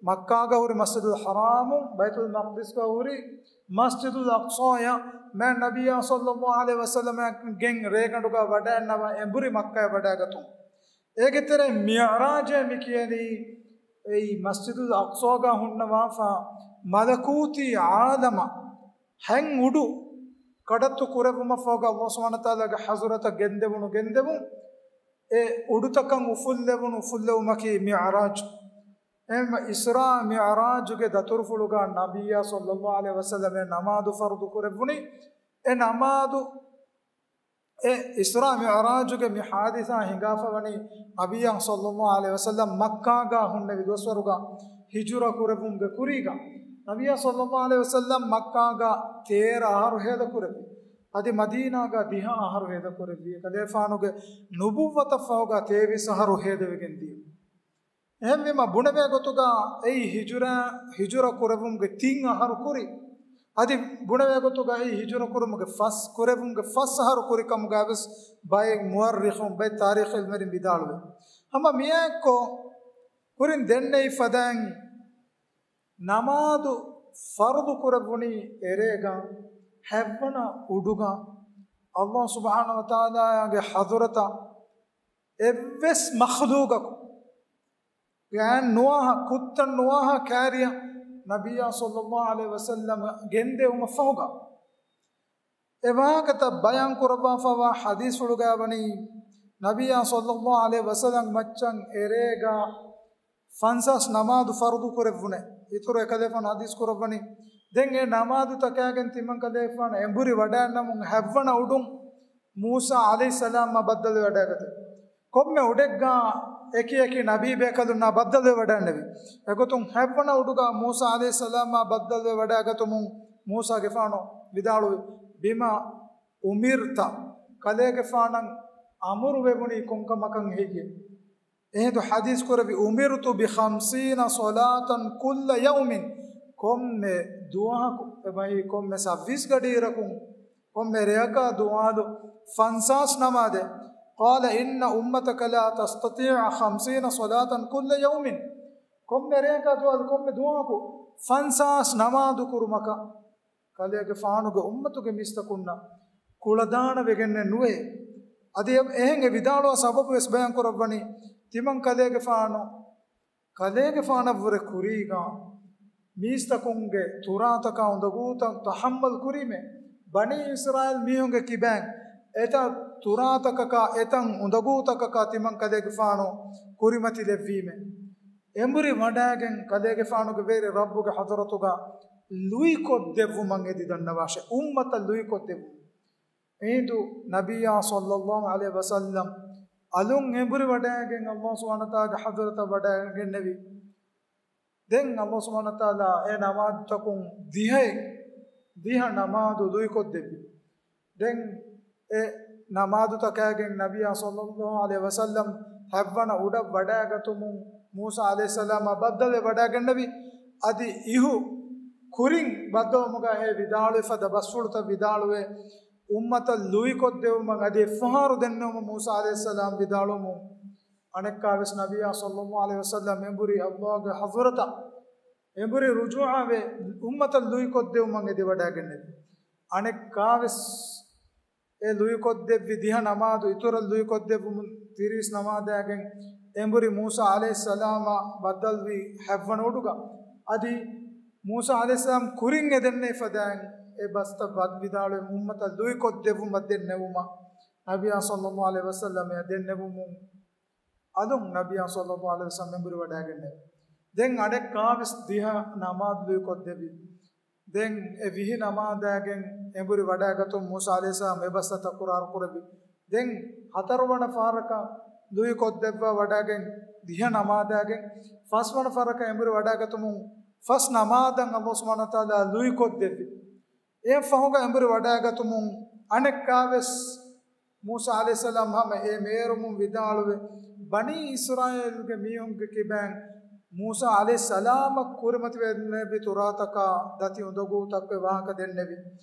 މައްކާގަ ހުރި މަސްޖިދުލް ޙަރާމު، ބައިތުލް މަޤްދިސްގަ ހުރި މަސްޖިދުލް އަޤްޞާޔަށް މާތް ނަބިއްޔާ ޞައްލަﷲ ޢަލައިހި ވަސައްލަމައަށް ގެން ރޭގަނޑުގަ ވަޑައިންނަވަން އެނބުރި މައްކާއަށް ވަޑައިގަތުން. އޭގެ ތެރެއިން މިޢުރާޖޭ މި ކިޔަނީ އެއީ މަސްޖިދުލް އަޤްޞާގަ ހުންނަވާފަ މަލަކޫތީ ޢާލަމަށް ހަތް އުޑު ކަޑައްތު ކުރެއްވުމަށްފަހުގަ ﷲ ސުބްޙާނަހޫ ވަތަޢާލާގެ ޙަޟްރަތަށް ގެންދެވުނު ގެންދެވުން، އެ އުޑުތަކަށް އުފުއްލެވުނު އުފުއްލެވުމަކީ މިޢުރާޖު. އެހެންވެ އިސްރާ މިޢުރާޖުގެ ދަތުރުފުޅުގަ ނަބިއްޔާ ޞައްލަﷲ ޢަލައިހި ވަސައްލަމަ ނަމާދު ފަރުޟު ކުރެއްވުނީ، އެ ނަމާދު އެ އިސްރާ މިޢުރާޖުގެ މި ޙާދިސާ ހިނގާފަވަނީ ނަބިއްޔާ ޞައްލަﷲ ޢަލައިހި ވަސައްލަމް މައްކާގަ ހުންނެވި ދުވަސްވަރުގަ ހިޖުރަ ކުރެއްވުމުގެ ކުރީގަ. ނަބިއްޔާ ޞައްލަﷲ ޢަލައިހި ވަސައްލަމް މައްކާގަ ތޭރަ އަހަރު ހޭދަކުރެއްވި. އަދި މަދީނާގަ ދިހަ އަހަރު ހޭދަކުރެއްވި. އެކަލޭފާނުގެ ނުބުއްވަތަށްފަހުގަ ތޭވީސް އަހަރު ހޭދަވެގެން ދިޔަ. އެހެންވީމަ ބުނެވޭ ގޮތުގަ އެއީ ހިޖުރަ، ހިޖުރަ ކުރެއްވުމުގެ ތިން އަހަރު ކުރި. އަދި ބުނެވޭ ގޮތުގަ އެއީ ހިޖުރަ ކުރުމުގެ ފަސް، ކުރެއްވުމުގެ ފަސް އަހަރު ކުރި ކަމުގަ ވެސް ބައެއް މުއައްރިޚުން، ބައެއް ތާރީޚު ޢިލްމުވެރިން ވިދާޅުވޭ. ހަމަ މިއާއެއްކޮށް ކުރިން ދެންނެވި ފަދައިން ނަމާދު ފަރުޟު ކުރެއްވުނީ އެރޭގަ ހަތްވަނަ އުޑުގަ ﷲ ސުބްޙާނަހޫ ވަތަޢާލާގެ ޙަޟްރަތަށް އެއްވެސް މަޚްލޫޤަކު ގާތް ނުވާހާ، ކުއްތައް ނުވާހާ ކާރިޔަށް ނަބިއްޔާ ޞައްލައްލާހު ޢަލައިހި ވަސައްލަމަ ގެންދެވުމަށްފަހުގަ، އެ ވާހަކަތައް ބަޔާން ކުރައްވާފައިވާ ޙަދީޘްފުޅުގައި ވަނީ، ނަބިއްޔާ ޞައްލައްލާހު ޢަލައިހި ވަސައްލަމަ މައްޗަށް އެރޭގަ ފަންސާސް ނަމާދު ފަރުޟު ކުރެއްވުނެ. އިތުރު އެކަލޭފާނު ޙަދީޘް ކުރައްވަނީ، ދެން އެ ނަމާދުތަކާގެން ތިމަން ކަލޭފާނު އެނބުރި ވަޑައިންނަމުން ހަތްވަނަ އުޑުން މޫސާ ޢަލައިހިއްސަލާމާ ބައްދަލުވެ ވަޑައިގަތެވި. ކޮންމެ އުޑެއްގާ އެކި އެކި ނަބީ ބޭކަލުންނާ ބައްދަލުވެ ވަޑައިންނެވި. އެގޮތުން ހަތްވަނަ އުޑުގާ މޫސާ ޢަލައިހިއްސަލާމާ ބައްދަލުވެ ވަޑައިގަތުމުން މޫސާގެފާނު ވިދާޅުވި، "بِمَا أُمِرْتَ"، ކަލޭގެފާނަށް އަމުރުވެވުނީ ކޮންކަމަކަށް ހެއްޔޭ؟ އެހިނދު ޙަދީޘް ކުރެއްވި، "أُمِرْتُ بِخَمْسِينَ صَلَاةً كُلَّ يَوْمٍ"، ކޮންމެ ދުވަހަކު، އެބަހީ ކޮންމެ ސައްވީސް ގަޑިއިރަކުން، ކޮންމެ ރެޔަކާ ދުވާލު ފަންސާސް ނަމާދެއް. قَالَ إِنَّ أُمَّتَكَ لَا تَسْتَطِيعُ خَمْسِينَ صَلَاةً كُلَّ يَوْمٍ. ކޮންމެ ރެޔަކާ ދުވާލު، ކޮންމެ ދުވަހަކު ފަންސާސް ނަމާދު ކުރުމަކަށް ކަލޭގެފާނުގެ އުއްމަތުގެ މީސްތަކުންނަށް ކުޅަދާނަވެގެންނެއް ނުވޭ. އަދި އެ-، އެހެން އެ ވިދާޅުވާ ސަބަބު ވެސް ބަޔާން ކުރައްވަނީ، ތިމަން ކަލޭގެފާނު، ކަލޭގެފާނަށްވުރެ ކުރީގާ މީސްތަކުންގެ ތުރާތަކާ އުނދަގޫތައް ތަޙައްމަލް ކުރީމޭ، ބަނީ އިސްރާއީލް މީހުންގެ ކިބައިން އެތައް ތުރާތަކަކާ އެތައް އުނދަގޫތަކަކާ ތިމަން ކަލޭގެފާނު ކުރިމަތިލެއްވީމޭ. އެނބުރި ވަޑައިގެން ކަލޭގެފާނުގެ ވެރި ރައްބުގެ ޙަޟްރަތުގަ ލުއިކޮށްދެއްވުމަށް އެދި ދަންނަވާށޭ، އުއްމަތަށް ލުއިކޮށްދެއްވުމަށް. އެހިނދު ނަބިއްޔާ ޞައްލައްލާހު ޢަލައިހި ވަސައްލަމް އަލުން އެނބުރި ވަޑައިގެން އައްލާހު ސުބްޙާނަހު ވަތަޢާލާގެ ޙަޟްރަތަށް ވަޑައިގެންނެވި. ދެން އައްލާހު ސުބްޙާނަހު ވަތަޢާލާ އެ ނަމާދުތަކުން ދިހައެއް، ދިހަ ނަމާދު ލުއިކޮށްދެއްވި. ދެން އެ ނަމާދުތަކާގެން ނަބިއްޔާ ޞައްލައްލާހު ޢަލައިހި ވަސައްލަމް ހަތްވަނަ އުޑަށް ވަޑައިގަތުމުން މޫސާ ޢަލައިހިއްސަލާމާ ބައްދަލުވެ ވަޑައިގެންނެވި. އަދި އިހު ކުރިން ބައްދަލުވުމުގަ އެ ވިދާޅުވި ފަދަ ބަސްފުޅުތައް ވިދާޅުވެ، އުއްމަތަށް ލުއިކޮށްދެވުމަށް އަދި އެއްފަހަރު ދެންނެވުމަށް މޫސާ ޢަލައިހިއްސަލާމް ވިދާޅުވުމުން، އަނެއްކާވެސް ނަބިއްޔާ ޞައްލައްލާހު ޢަލައިހި ވަސައްލަމް އެނބުރި އައްލާހުގެ ޙަޟްރަތަށް އެނބުރި ރުޖޫޢަވެ، އުއްމަތަށް ލުއިކޮށްދެވުމަށް އެދިވަޑައިގެންނެވި. އަނެއްކާވެސް އެ ލުއިކޮށްދެއްވި ދިހަ ނަމާދު އިތުރަށް ލުއިކޮށްދެއްވުމުން ތިރީސް ނަމާދާގެން އެނބުރި މޫސާ ޢަލައިހިއްސަލާމާ ބައްދަލުވި ހަތްވަނަ އުޑުގަ. އަދި މޫސާ ޢަލައިހިއްސަލާމް ކުރިން އެ ދެންނެވި ފަދައިން އެ ބަސްތައް ވަދް ވިދާޅުވެ އުއްމަތަށް ލުއިކޮށްދެއްވުމަށް ދެންނެވުމަށް ނަބިއްޔާ ޞައްލައްލާހު ޢަލައިހި ވަސައްލަމް އެ ދެންނެވުމުން އަލުން ނަބިއްޔާ ޞައްލައްލާހު ޢަލައިހި ވަސައްލަމް އެނބުރި ވަޑައިގެންނެވި. ދެން އަނެއްކާވެސް ދިހަ ނަމާދު ލުއިކޮށްދެއްވި. ދެން އެ ވިހި ނަމާދާގެން އެނބުރި ވަޑައިގަތުން މޫސާ ޢަލައިހިއްސަލާމް އެ ބަސްތައް ތަކުރާރު ކުރެއްވި. ދެން ހަތަރުވަނަ ފަހަރަކަށް ލުއިކޮށްދެއްވާ ވަޑައިގެން ދިހަ ނަމާދާގެން ފަސްވަނަ ފަހަރަކަށް އެނބުރި ވަޑައިގަތުމުން ފަސް ނަމާދަށް އައްލާހު ސުބްޙާނަހު ވަތަޢާލާ ލުއިކޮށްދެއްވި. އެއަށް ފަހުގަ އެނބުރި ވަޑައިގަތުމުން އަނެއްކާވެސް މޫސާ ޢަލައިހިއްސަލާމް ހަމަ އެ މޭރުމުން ވިދާޅުވެ، ބަނީ އިސްރާއީލްގެ މީހުންގެ ކިބައިން މޫސާ ޢަލައިހިއްސަލާމަށް ކުރިމަތިވެ ދެންނެވި ތުރާތަކާ ދަތި އުނދަގޫތަކުގެ ވާހަކަ ދެންނެވި.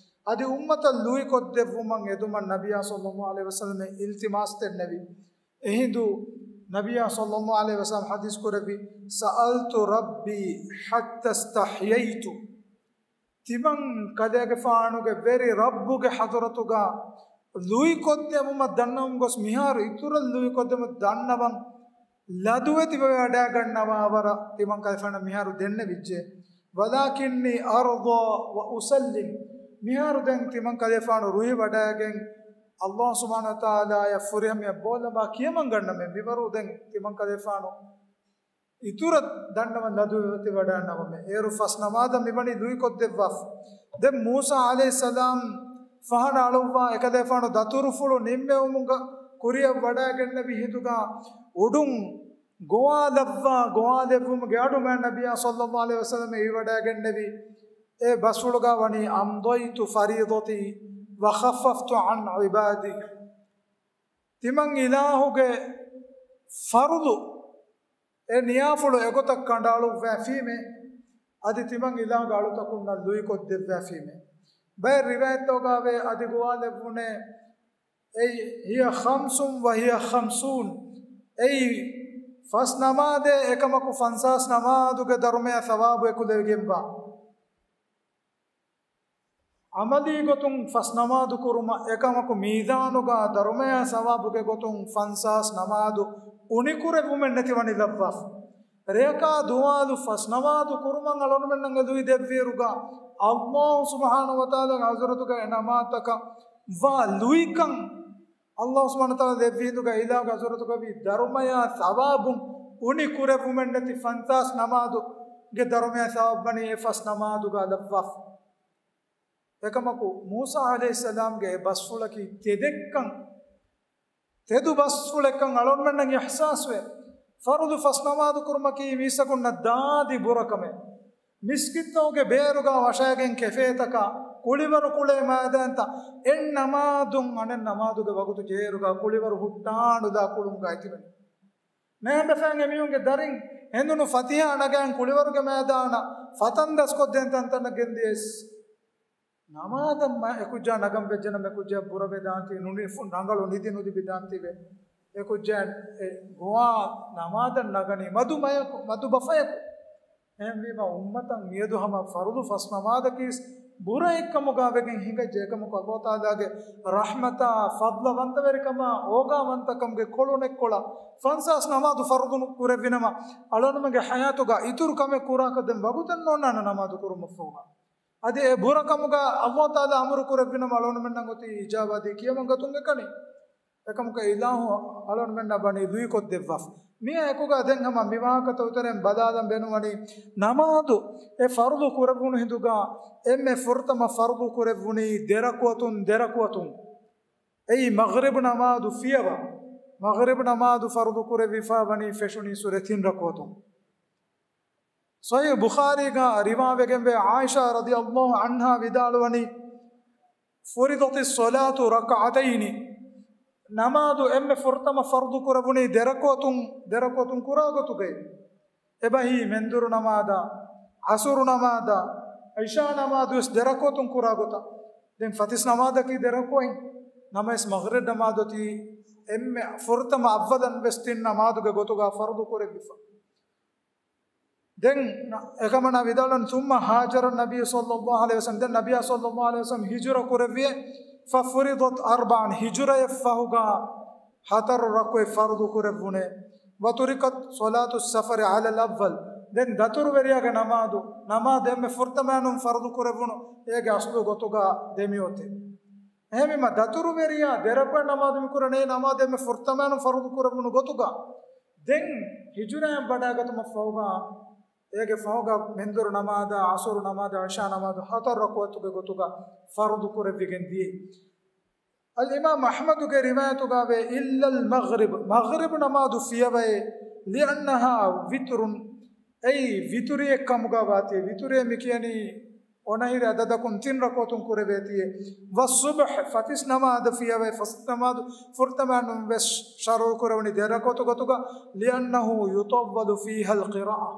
އަދި އުއްމަތަށް ލުއިކޮށްދެއްވުމަށް އެދުމަށް ނަބިއްޔާ ޞައްލައްލާހު ޢަލައިހި ވަސައްލަމަށް އިލްތިމާސް ދެންނެވި. އެހިނދު ނަބިއްޔާ ޞައްލައްލާހު ޢަލައިހި ވަސައްލަމް ޙަދީޘް ކުރެއްވި، "سَأَلْتُ رَبِّي حَتَّى اسْتَحْيَيْتُ." ތިމަން ކަލޭގެފާނުގެ ވެރި ރައްބުގެ ޙަޟްރަތުގަ ލުއިކޮށްދެވުމަށް ދަންނަވަން ގޮސް މިހާރު އިތުރަށް ލުއިކޮށްދެވުމަށް ދަންނަވަން ލަދުވެތިވެވަޑައިގަންނަވާ ވަރަށް ތިމަން ކަލޭގެފާނަށް މިހާރު ދެންނެވިއްޖެ. "وَلَكِنِّي أَرْضَى وَأُسَلِّمُ." މިހާރު ދެން ތިމަން ކަލޭގެފާނު ރުހިވަޑައިގެން އައްލާހު ސުބްޙާނަހު ވަތަޢާލާއަށް ފުރިހަމަޔަށް ބޯލަނބާ ކިޔަމަން ގަންނަމޭ. މިވަރު ދެން ތިމަން ކަލޭގެފާނު އިތުރަށް ދަންނަވަން ލަދުވެތިވަޑައިގަންނަވަމޭ. އޭރު ފަސް ނަމާދަށް މިވަނީ ލުއިކޮށްދެއްވާފަ. ދެން މޫސާ ޢަލައިހިއްސަލާމް ފަހަނަ އަޅުއްވާ އެކަލޭގެފާނު ދަތުރުފުޅު ނިންމެވުމުގަ ކުރިއަށް ވަޑައިގެންނެވި ހިނދުގަ އުޑުން ގޮވާލައްވާ، ގޮވާލެއްވުމުގެ އަޑު މާތް ނަބިއްޔާ ޞައްލައްލާހު ޢަލައިހި ވަސައްލަމަށް އެއިވަޑައިގެންނެވި. އެ ބަސްފުޅުގަ ވަނީ، "أَمْضَيْتُ فَرِيضَتِي وَخَفَّفْتُ عَنْ عِبَادِي." ތިމަން އިލާހުގެ ފަރުޟު އެ ނިޔާފުޅު އެގޮތަށް ކަނޑައަޅުއްވައިފީމޭ، އަދި ތިމަން އިލާހުގެ އަޅުތަކުންނަށް ލުއިކޮށްދެއްވައިފީމޭ. ބައެއް ރިވާޔަތްތަކުގައި އަދި ގޮވާލެއްވުނޭ، އެއީ، "هِيَ خَمْسٌ وَهِيَ خَمْسُونَ." އެއީ، ފަސް ނަމާދޭ އެކަމަކު ފަންސާސް ނަމާދުގެ ދަރުމަޔަށް ސަވާބު އެކުލެވިގެންވާ. ޢަމަލީ ގޮތުން ފަސް ނަމާދު ކުރުމަށް އެކަމަކު މީޒާނުގަ ދަރުމަޔާ ސަވާބުގެ ގޮތުން ފަންސާސް ނަމާދު އުނިކުރެއްވުމެއް ނެތިވަނީ ލައްވާފަ. ރެޔަކާ ދުވާލު ފަސް ނަމާދު ކުރުމަށް އަޅުގަނޑުމެންނަށް ލުއި ދެއްވިއިރުގަ، އައްލާހު ސުބްޙާނަހު ވަތަޢާލާގެ ޙަޟްރަތުގަ އެ ނަމާދަކަށް ވާ ލުއިކަން، އައްލާހު ސުބްޙާނަހު ވަތަޢާލާ ދެއްވި ހިނދުގަ އިލާހުގެ ޙަޟްރަތުގަ ވީ ދަރުމަޔާ ޘަވާބުން އުނި ކުރެއްވުމެއް ނެތި ފަންސާސް ނަމާދުގެ ދަރުމަޔާ ޘަވާބު ވަނީ އެ ފަސް ނަމާދުގަ ލައްވާފަ. އެކަމަކު މޫސާ ޢަލައިހިއްސަލާމްގެ އެ ބަސްފުޅަކީ ތެދެއްކަން، ތެދު ބަސްފުޅެއްކަން އަޅުގަނޑުމެންނަށް އިޙްސާސްވޭ. ފަރުޟު ފަސް ނަމާދު ކުރުމަކީ މީސްތަކުންނަށް ދާދި ބުރަކަމެއް. މިސްކިތްތަކުގެ ބޭރުގަ ވަށައިގެން ކެފޭތަކާ، ކުޅިވަރު ކުޅޭ މައިދާންތައް، އެއް ނަމާދުން އަނެއް ނަމާދުގެ ވަގުތު ޖޭރުގަ ކުޅިވަރު ހުއްޓާނުލާ ކުޅުމުގައި ތިބެނީ. ނޭނބެފައިން އެމީހުންގެ ދަރިން ހެނދުނު ފަތިހާ ނަގައިން ކުޅިވަރުގެ މައިދާނަށް ފަތަންދަސްކޮށްދޭން ތަންތަނަށް ގެންދިޔަސް، ނަމާދަށް މަ-، އެކުއްޖާ ނަގަން ވެއްޖެނަމަ އެކުއްޖާ ބުރަވެދާންތީ ނުނި-، ފު-، ރަނގަޅު ނިދި ނުލިބިދާންތީވެ. އެކުއްޖާ އެ ގޮވާ ނަމާދަށް ނަގަނީ މަދު މަޔަކު، މަދު ބަފަޔަކު. އެހެންވީމަ އުއްމަތަށް މިއަދު ހަމަ ފަރުޟު ފަސް ނަމާދަކީސް ބުރައެއްކަމުގަ ވެގެން ހިނގައްޖެ. އެކަމަކު އައްލާހު ތަޢާލާގެ ރަޙްމަތާ ފަޟްލަވަންތަވެރިކަމާ އޯގާވަންތަކަމުގެ ކޮޅުނެއްކޮޅަށް ފަންސާސް ނަމާދު ފަރުޟު ކުރެއްވިނަމަ، އަޅުގަނޑުމެންގެ ޙަޔާތުގަ އިތުރު ކަމެއް ކުރާކަށް ދެން ވަގުތެއް ނޯންނާނެ ނަމާދު ކުރުމަށްފަހުގަ. އަދި އެ ބުރަކަމުގަ އައްލާހު ތަޢާލާ އަމުރު ކުރެއްވިނަމަ އަޅުގަނޑުމެންނަށް އޮތީ އިޖާބާދީ ކިޔަމަން ގަތުން އެކަނި. އެކަމަކު އިލާހު އަޅުގަނޑުމެންނަށް ވަނީ ލުއިކޮށްދެއްވާފަ. މިއާ އެކުގަ ދެން ހަމަ މި ވާހަކަތައް އުތުރެން ބަލާލަން ބޭނުންވަނީ، ނަމާދު އެ ފަރުޟު ކުރެއްވުނު ހިނދުގަ އެންމެ ފުރަތަމަ ފަރުޟު ކުރެއްވުނީ ދެރަކުޢަތުން، ދެރަކުޢަތުން. އެއީ މަޣްރިބް ނަމާދު ފިޔަވާ. މަޣްރިބް ނަމާދު ފަރުޟު ކުރެވިފަ ވަނީ ފެށުނީ ސުރެ ތިން ރަކުޢަތުން. ޞަޙީޙު ބުޚާރީގަ ރިވާވެގެންވޭ، ޢާއިޝާ ރަޟިޔައްލާހު ޢަންހާ ވިދާޅުވަނީ، "ފުރިޟަތިއް ޞަލާތު ރަކަޢަތައިނި." ނަމާދު އެންމެ ފުރަތަމަ ފަރުޟު ކުރެވުނީ ދެރަކުޢަތުން، ދެރަކުޢަތުން ކުރާ ގޮތުގައި. އެބަހީ މެންދުރު ނަމާދާ، ޢަޞުރު ނަމާދާ، ޢިޝާ ނަމާދު ވެސް ދެރަކުޢަތުން ކުރާ ގޮތަށް. ދެން ފަތިސް ނަމާދަކީ ދެރަކުޢަތް. ނަމަވެސް މަޣްރިބް ނަމާދު އޮތީ އެންމެ ފުރަތަމަ އައްވަލަން ވެސް ތިން ނަމާދުގެ ގޮތުގަ ފަރުޟު ކުރެއްވިފަ. ދެން އެކަމަނާ ވިދާޅުވަނީ، ثم هاجر النبي صلى الله عليه وسلم، ދެން ނަބިއްޔާ ޞައްލައްލާހު ޢަލައިހި ވަސައްލަމް ހިޖުރަ ކުރެއްވިއޭ، ففرضت أربعا، ހިޖުރަޔަށް ފަހުގަ ހަތަރު ރަކުޢަތް ފަރުޟު ކުރެއްވުނޭ، وتركت صلاة السفر على الأول، ދެން ދަތުރުވެރިޔާގެ ނަމާދު، ނަމާދު އެންމެ ފުރަތަމައިނުން ފަރުޟު ކުރެއްވުނު، އޭގެ އަސްލު ގޮތުގަ ދެމިއޮތޭ. އެހެންވީމަ، ދަތުރުވެރިޔާ ދެރަކުޢަތް ނަމާދު މިކުރަނީ ނަމާދު އެންމެ ފުރަތަމައިނުން ފަރުޟު ކުރެއްވުނު ގޮތުގަ. ދެން ހިޖުރަޔަށް ވަޑައިގަތުމަށްފަހުގަ، އޭގެ ފަހުގަ މެންދުރު ނަމާދާ، ޢަޞުރު ނަމާދާ، ޢިޝާ ނަމާދު ހަތަރު ރަކުޢަތުގެ ގޮތުގަ ފަރުޟު ކުރެއްވިގެން ދިޔައީ. އަލްއިމާމް އަޙްމަދުގެ ރިވާޔަތުގަވޭ، إلا المغرب، މަޣްރިބް ނަމާދު ފިޔަވައޭ، لأنها وتر، އެއީ ވިތުރިއެއް ކަމުގަ ވާތީ، ވިތުރިއެއް މި ކިޔަނީ އޮނަހިރި އަދަދަކުން ތިން ރަކުޢަތުން ކުރެވޭތީ. والصبح، ފަތިސް ނަމާދު ފިޔަވައި، ފަސް ނަމާދު ފުރަތަމައިނުން ވެސް ޝަރުޢު ކުރެވުނީ ދެ ރަކުޢަތު ގޮތުގަ، لأنه يطول فيها القراءة،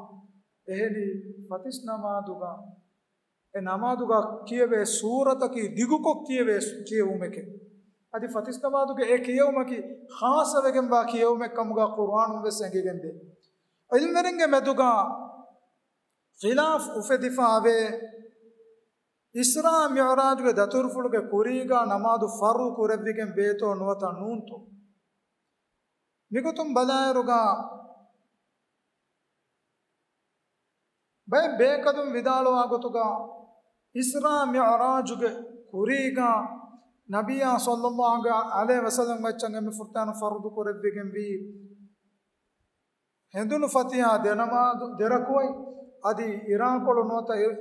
އެހެނީ ފަތިސް ނަމާދުގަ، އެ ނަމާދުގަ ކިޔެވޭ ސޫރަތަކީ ދިގުކޮށް ކިޔެވޭ ސު-، ކިޔެވުމެކޭ. އަދި ފަތިސް ނަމާދުގެ އެ ކިޔެވުމަކީ ޚާއްޞަވެގެންވާ ކިޔެވުމެއް ކަމުގަ ޤުރުއާނުން ވެސް އެނގިގެންދޭ. ޢިލްމުވެރިންގެ މެދުގަ ޚިލާފް އުފެދިފަ އަވޭ، އިސްރާ މިޢުރާޖުގެ ދަތުރުފުޅުގެ ކުރީގަ ނަމާދު ފަރުޟު ކުރެއްވިގެން ވޭތޯ ނުވަތަ ނޫންތޯ؟ މިގޮތުން ބަލާއިރުގަ ބައެއް ބޭކަލުން ވިދާޅުވާ ގޮތުގަ އިސްރާ މިޢުރާޖުގެ ކުރީގަ ނަބިއްޔާ ޞައްލައްލާހު ޢަލައިހި ވަސައްލަމް އެއްޗެއް އެންމެ ފުރަތަމަ ފަރުޟު ކުރެއްވިގެންވީ ހެނދުނު ފަތިހާ ދެ ނަމާދު ދެ ރަކުޢަތް، އަދި އިރާކޮޅު ނުވަތަ އި-،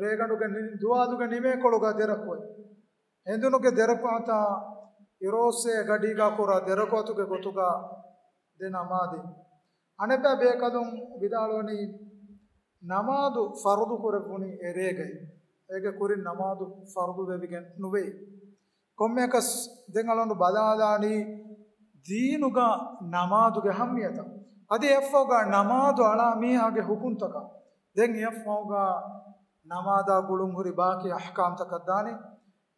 ރޭގަނޑުގެ ނި-، ދުވާލުގެ ނިމޭކޮޅުގަ ދެ ރަކުޢަތް. ހެނދުނުގެ ދެ ރަކުޢަތާ އިރުއޮއްސޭ ގަޑީގަ ކުރާ ދެ ރަކުޢަތުގެ ގޮތުގަ ދެ ނަމާދެއް. އަނެއްބައި ބޭކަލުން ވިދާޅުވަނީ، ނަމާދު ފަރުޟު ކުރެއްވުނީ އެ ރޭގައި. އޭގެ ކުރިން ނަމާދު ފަރުޟު ވެވިގެން ނުވޭ. ކޮންމެއަކަސް ދެން އަޅުގަނޑު ބަލާލާނީ ދީނުގަ ނަމާދުގެ އަހައްމިއްޔަތަށް. އަދި އެއަށްފަހުގަ ނަމާދު އަޅާ މީހާގެ ޙުކުމްތަކަށް. ދެން އެއަށްފަހުގަ ނަމާދާ ގުޅުން ހުރި ބާކީ އަޙްކާމްތަކަށް ދާނީ.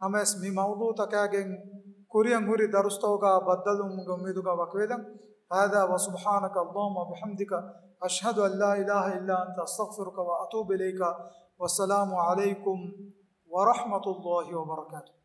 ނަމަވެސް މި މައުޟޫޢުތަކާގެން ކުރިއަށް ހުރި ދަރުސްތަކުގަ ބައްދަލުވުމުގެ އުއްމީދުގަ ވަކިވެލަން. هذا وسبحانك اللهم وبحمدك، أشهد أن لا إله إلا أنت، أستغفرك وأتوب إليك. والسلام عليكم ورحمة الله وبركاته.